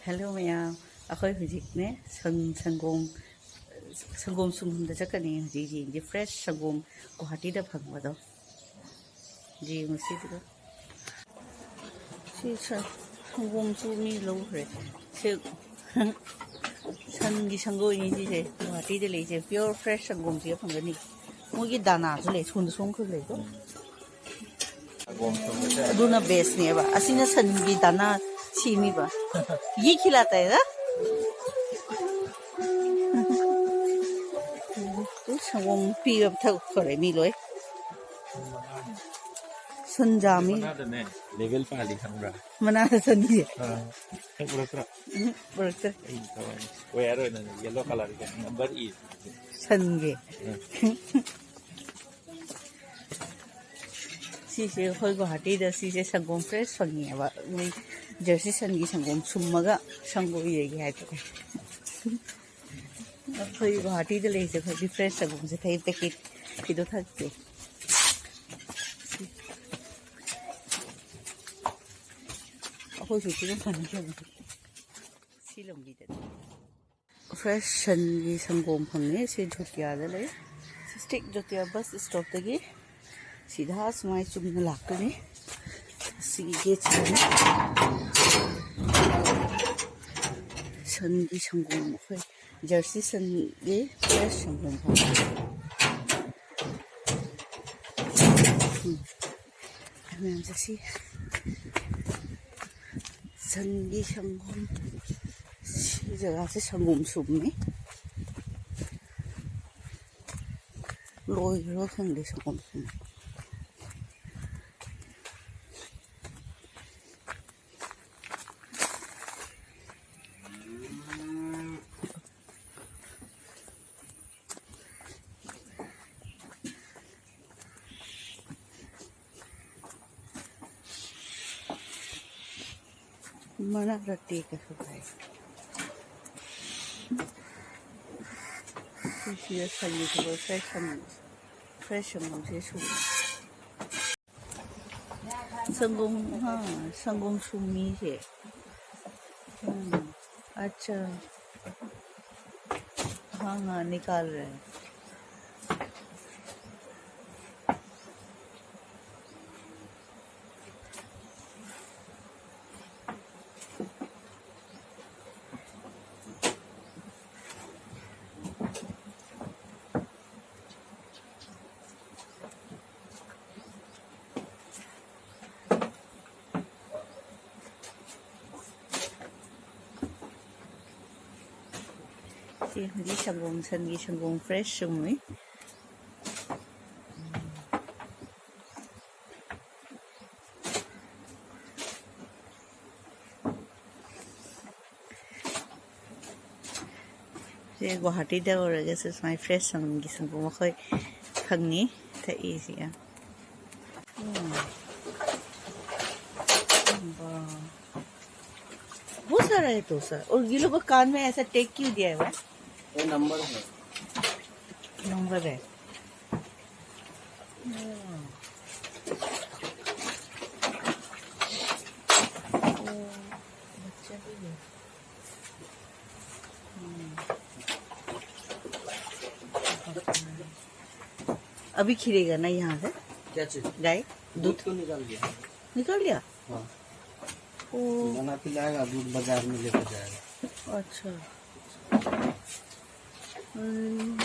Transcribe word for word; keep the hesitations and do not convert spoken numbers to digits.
Hello ꯃꯌꯥꯝ, ꯑꯩꯈꯣꯏ ꯍꯧꯖꯤꯛꯅꯦ ꯁꯪ ꯁꯪꯒꯣꯝ ꯁꯪꯒꯣꯝ ꯁꯨꯝꯕꯗ ꯆꯠꯀꯅꯤ꯫ ꯍꯧꯖꯤꯛ ꯌꯦꯡꯁꯦ, ꯐ꯭ꯔꯦꯁ ꯁꯪꯒꯣꯝ ꯒꯨꯋꯥꯍꯥꯇꯤꯗ ꯐꯪꯕꯗꯣ꯫ ꯌꯦꯡꯉꯨꯁꯤ ꯑꯗꯨꯒ꯫ ꯁꯤ ꯁ- ꯁꯪꯒꯣꯝꯁꯨ ꯃꯤ ꯂꯧꯈ꯭ꯔꯦ꯫ ꯁꯤ ꯁꯟꯒꯤ ꯁꯪꯒꯣꯏꯅꯤ ꯁꯤꯁꯦ, ꯒꯨꯋꯥꯍꯥꯇꯤꯗ ꯂꯩꯁꯦ ꯄꯤꯌꯣꯔ ꯐ꯭ꯔꯦꯁ ꯁꯪꯒꯣꯝꯁꯤꯒ ꯐꯪꯒꯅꯤ꯫ ꯃꯣꯏꯒꯤ ꯗꯥꯅꯥꯁꯨ ꯂꯩ, ꯁꯣꯝꯗ ꯁꯣꯝꯈꯩ ꯂꯩꯀꯣ꯫ ꯁꯪꯒꯣꯝ ꯁꯨꯝꯕꯁꯦ꯫ ꯑꯗꯨꯅ ꯕꯦꯁꯅꯦꯕ꯫ ꯑꯁꯤꯅ ꯁꯟꯒꯤ ꯗꯥꯅꯥ ꯁꯤꯅꯤꯕ꯫ ꯌꯤ ꯈꯤꯂꯥꯇꯥ ꯍꯦ ꯅ? ꯁꯪꯒꯣꯝ ꯄꯤꯕ ꯊꯕꯛ ꯇꯧꯔꯦ ꯃꯤ ꯂꯣꯏ꯫ ꯁꯟꯖꯥꯃꯤ꯫ ꯃꯅꯥꯗꯅꯦ ꯂꯦꯕꯦꯜ ꯄꯥꯜꯂꯤ ꯈꯪꯕ꯭ꯔꯥ? ꯃꯅꯥꯗ ꯁꯟꯒꯤ꯫ ꯑꯥ, ꯍꯦꯛ ꯎꯔꯛꯇ꯭ꯔꯥ? ꯎꯝ, ꯎꯔꯛꯇ꯭ꯔꯦ꯫ ꯑꯩ ꯊꯋꯥꯏꯅꯤ꯫ ꯋꯦꯌꯔ ꯑꯣꯏꯅ ꯌꯦꯂꯣ ꯀꯂꯔꯒꯤ ꯅꯝꯕꯔ ꯏ꯫ ꯁꯟꯒꯤ꯫ ꯎꯝ꯫ ꯁꯤꯁꯦ ꯑꯩꯈꯣꯏ ꯒꯨꯋꯥꯍꯥꯇꯤꯗ ꯁꯤꯁꯦ ꯁꯪꯒꯣꯝ ꯐ꯭ꯔꯦꯁ ꯐꯪꯉꯦꯕ꯫ ꯃꯣꯏ ꯖꯔꯁꯤ ꯁꯟꯒꯤ ꯁꯪꯒꯣꯝ ꯁꯨꯝꯃꯒ ꯁꯪꯒꯣꯏ ꯂꯩꯒꯦ ꯍꯥꯏꯕ꯫ ꯑꯩꯈꯣꯏ ꯒꯨꯋꯥꯍꯥꯇꯤꯗ ꯂꯩꯔꯤꯁꯦ ꯑꯩꯈꯣꯏꯗꯤ ꯐ꯭ꯔꯦꯁ ꯁꯪꯒꯣꯝꯁꯦ ꯊꯛꯏ, ꯄꯦꯀꯦꯠꯀꯤꯗꯣ ꯊꯛꯇꯦ꯫ ꯑꯩꯈꯣꯏꯁꯨ ꯁꯤꯗ ꯐꯪꯉꯦ꯫ ꯁꯤ ꯂꯝꯕꯤꯗꯗꯤ ꯐ꯭ꯔꯦꯁ ꯁꯟꯒꯤ ꯁꯪꯒꯣꯝ ꯐꯪꯉꯦ꯫ ꯁꯤ ꯖꯣꯇꯤꯌꯥꯗ ꯂꯩ꯫ ꯁꯤ ꯁ꯭ꯇꯦꯠ ꯖꯣꯇꯤꯌꯥ ꯕꯁ ꯁ꯭ꯇꯣꯞꯇꯒꯤ ꯁꯤꯗ ꯁꯨꯃꯥꯏꯅ ꯆꯨꯝꯅ ꯂꯥꯛꯀꯅꯤ꯫ ꯑꯁꯤꯒꯤ ꯒꯦꯠꯁꯤꯗꯅꯤ꯫ ꯁꯟꯒꯤ ꯁꯪꯒꯣꯝ, ꯑꯩꯈꯣꯏ ꯖꯔꯁꯤ ꯁꯟꯒꯤ ꯐ꯭ꯔꯦꯁ ꯁꯪꯒꯣꯝ ꯐꯪꯉꯦ꯫ ꯎꯝ꯫ ꯃꯌꯥꯝ ꯆꯠꯁꯤ꯫ ꯁꯟꯒꯤ ꯁꯪꯒꯣꯝ꯫ ꯁꯤ ꯖꯒꯥꯁꯦ ꯁꯪꯒꯣꯝ ꯁꯨꯝꯃꯤ꯫ ꯂꯣꯏꯈ꯭ꯔꯕ ꯈꯪꯗꯦ ꯁꯪꯒꯣꯝ ꯁꯨꯝꯕ꯫ ꯃꯅꯥꯛꯇ ꯇꯦꯛꯀꯁꯨ ꯊꯥꯏ꯫ ꯁꯤꯁꯤꯗ ꯁꯟꯒꯤ ꯈꯕꯔ ꯐ꯭ꯔꯦꯁ ꯁꯪ-, ꯐ꯭ꯔꯦꯁ ꯁꯪꯒꯣꯝꯁꯦ ꯁꯨꯝ-, ꯁꯪꯒꯣꯝ, ꯍꯥ, ꯁꯪꯒꯣꯝ ꯁꯨꯝꯃꯤꯁꯦ꯫ हम्म, अच्छा। हाँ, हाँ, निकाल रहे हैं। ꯁꯤ ꯍꯧꯖꯤꯛ ꯁꯪꯒꯣꯝ, ꯁꯟꯒꯤ ꯁꯪꯒꯣꯝ fresh ꯁꯨꯝꯃꯤ꯫ ꯁꯦ ꯒꯨꯋꯥꯍꯥꯇꯤꯗ ꯑꯣꯏꯔꯒꯁꯨ ꯁꯨꯃꯥꯏꯅ fresh ꯁꯪꯒꯤ ꯁꯪꯒꯣꯝ ꯑꯩꯈꯣꯏ ꯐꯪꯉꯤ, ꯊꯛꯏ ꯁꯤꯒ꯫ ꯎꯝ꯫ ꯋꯥ꯫ बहुत सारा है तो सर। और ये लोग को कान में ऐसा टेक क्यों दिया हुआ है? ये नंबर है। नंबर है। हम्म। ओ, बच्चा भी है। हम्म। अभी खिलेगा ना यहाँ से? क्या चीज? गाय? दूध दूध? तो निकाल दिया। निकाल दिया? हाँ। ओ। बना के लाएगा, दूध बाजार में लेके जाएगा। अच्छा। हम्म।